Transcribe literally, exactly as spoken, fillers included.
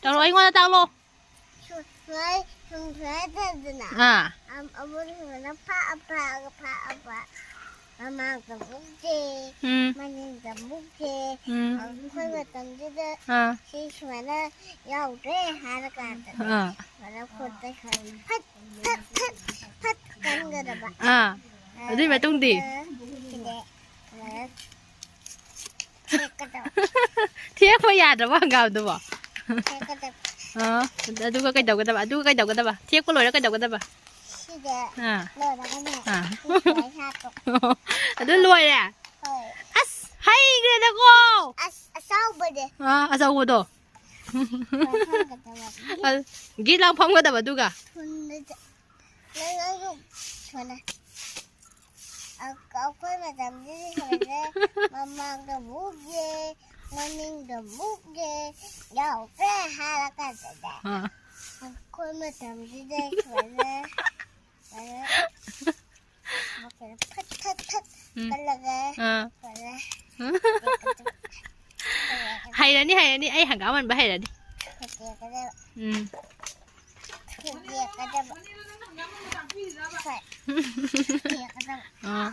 ꯇꯧꯔꯣ, ꯑꯩꯉꯣꯟꯗ ꯇꯥꯛꯂꯣ꯫ ꯁꯨꯃꯥꯏ-, ꯁꯨꯝ ꯁꯨꯃꯥꯏꯅ ꯇꯧꯗꯅ꯫ ꯑꯥ꯫ ꯑꯝ-, ꯑꯃꯨꯛ ꯁꯨꯃꯥꯏꯅ ꯐꯛꯑ ꯐꯛꯑꯒ ꯐꯛꯑ ꯐꯛꯑ ꯃꯃꯥꯡꯗ ꯑꯃꯨꯛ ꯌꯦꯡ, ꯎꯝ꯫ ꯃꯅꯤꯡꯗ ꯑꯃꯨꯛ ꯌꯦꯡ꯫ ꯎꯝ꯫ ꯑꯩꯈꯣꯏ ꯃꯇꯝꯗꯨꯗ ꯑꯥ꯫ ꯁꯤ ꯁꯨꯃꯥꯏꯅ ꯌꯥꯎꯗ꯭ꯔꯦ ꯍꯥꯏꯔꯀꯥꯟꯗ ꯑꯥ꯫ ꯁꯨꯃꯥꯏꯅ ꯈꯨꯠꯇ ꯁꯨꯃꯥꯏꯅ ꯐꯠ, ꯐꯠ, ꯐꯠ, ꯐꯠ ꯀꯟꯒꯗꯕ꯫ ꯑꯥ꯫ ꯑꯗꯨꯏ ꯃꯇꯨꯡꯗꯤ? ꯑꯗꯨꯒ ꯁꯤꯗ ꯁꯨꯃꯥꯏꯅ ꯊꯦꯛꯀꯗꯕ꯫ ꯊꯦꯛꯄ ꯌꯥꯗ꯭ꯔꯕꯣ ꯍꯪꯒꯥꯝꯗꯨꯕꯣ? ꯊꯦꯛꯀꯗꯕ꯫ ꯑꯥ, ꯑꯗꯨꯒ ꯀꯩꯗꯧꯒꯗꯕ? ꯑꯗꯨꯒ ꯀꯩꯗꯧꯒꯗꯕ? ꯊꯦꯛꯄ ꯂꯣꯏꯔ ꯀꯩꯗꯧꯒꯗꯕ? ꯁꯤꯗ ꯑꯥ꯫ ꯂꯣꯏꯔꯒꯅꯦ, ꯑꯥ꯫ ꯁꯤ ꯁꯨꯃꯥꯏꯅ ꯍꯥꯞꯄꯣ꯫ ꯑꯗꯨ ꯂꯣꯏꯔꯦ? ꯍꯣꯏ꯫ ꯑꯁ, ꯍꯩꯈ꯭ꯔꯦꯗꯀꯣ! ꯑꯁ, ꯑꯆꯧꯕꯅꯦ꯫ ꯑꯥ, ꯑꯆꯧꯕꯗꯣ꯫ ꯁꯨꯃꯥꯏꯅ ꯐꯝꯒꯗꯕ꯫ ꯑ, ꯒꯤꯠ ꯂꯥꯎ ꯐꯝꯒꯗꯕ ꯑꯗꯨꯒ꯫ ꯊꯨꯟꯗ ꯆ-, ꯅꯪ, ꯅꯪꯁꯨ ꯁꯨꯃꯥꯏꯅ꯫ ꯑ-, ꯑꯩꯈꯣꯏ ꯃꯇꯝꯗꯗꯤ ꯁꯨꯃꯥꯏꯅ ꯃꯃꯥꯡꯗ ꯑꯃꯨꯛ ꯌꯦꯡ, ꯃꯅꯤꯡꯗ ꯑꯃꯨꯛ ꯌꯦꯡ, ꯌꯥꯎꯗ꯭ꯔꯦ ꯍꯥꯏꯔꯀꯥꯟꯗꯅꯦ꯫ ꯑꯥ꯫ ꯑꯩꯈꯣꯏ ꯃꯇꯝꯗꯨꯗ ꯁꯨꯃꯥꯏꯅ, ꯁꯨꯃꯥꯏꯅ ꯐꯠ, ꯐꯠ, ꯐꯠ ꯎꯝ꯫ ꯀꯜꯂꯒ ꯑꯥ꯫ ꯁꯨꯃꯥꯏꯅ ꯍꯩꯔꯅꯤ, ꯍꯩꯔꯅꯤ꯫ ꯑꯩ ꯍꯪꯒꯥꯝ ꯃꯟꯕ ꯍꯩꯔꯅꯤ꯫ ꯊꯨꯗꯦꯛꯀꯗꯕ꯫ ꯎꯝ꯫ ꯊꯨꯗꯦꯛꯀꯗꯕ꯫ ꯍꯣꯏ꯫ ꯊꯨꯗꯦꯛꯀꯗꯕ꯫ ꯑꯥ꯫